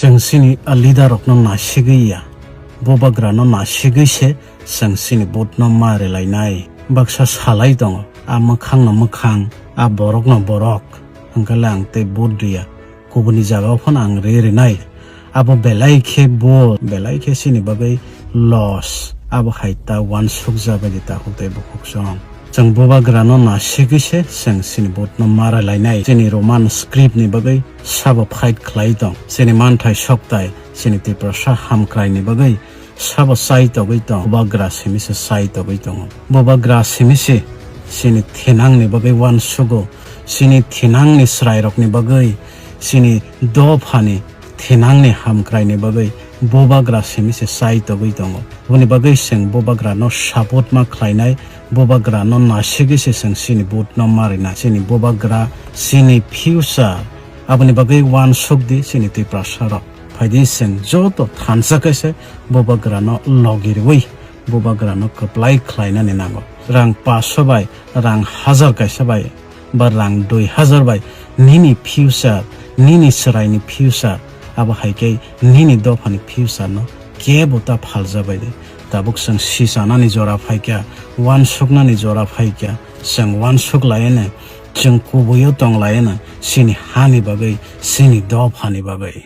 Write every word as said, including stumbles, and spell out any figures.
Chwng chini a leader rokno nasigwi ya, bubagrano nasigwi se chwng chini vote no ma rwlainai. Baksa salai tongo, a mwkhang no mwkhang, a borok no borok, hwnkhe le ang tei vote rwya, kubuni jaga o phano ang rwi rwnai. Abo belai khe bo, belai khe chini bagwi loss, abo hai ta uansuk ja bai di takhuk tei bukhuk song. Chwng bubagrano nasigwi se chwng chini vote no ma rwlainai. Chini Roman script ni bagwi sabo fight khlai tong. Chini manthai soktai, chini Tiprasa hamkrai ni bagwi sabo chai togwi tong. Bubagra simi se chai togwi tongo. Bubagra simi se chini thinang ni bagwi uansugo. Chini thinang ni chwrai rok ni bagwi, chini dophani thinangni hamkraini bagwi bubagra simi se chai togwi tongo. Aboni bagwi chwng bubagrano support ma khlainai, bubagrano nasigwi se chwng chini vote no ma rwna. Chini bubagra, chini future, aboni bagwi uansuk di chini Tiprasa rok. Phai di chwng joto thansa khe se bubagrano logi rwi bubagrano kwplai khlainani nango. Rang paso bai, rang hazar kaisa bai, ba rang dui hazar bai nini future, nini chwraini future, abo hai khe nini dophani future no kebo ta phalja bai di. Tabuk chwng sichanani jora phai kha, uansuknani jora phai kha, chwng uansuk lai no, chwng kubui o tong lai no, chini hani bagwi, chini dophani bagwi.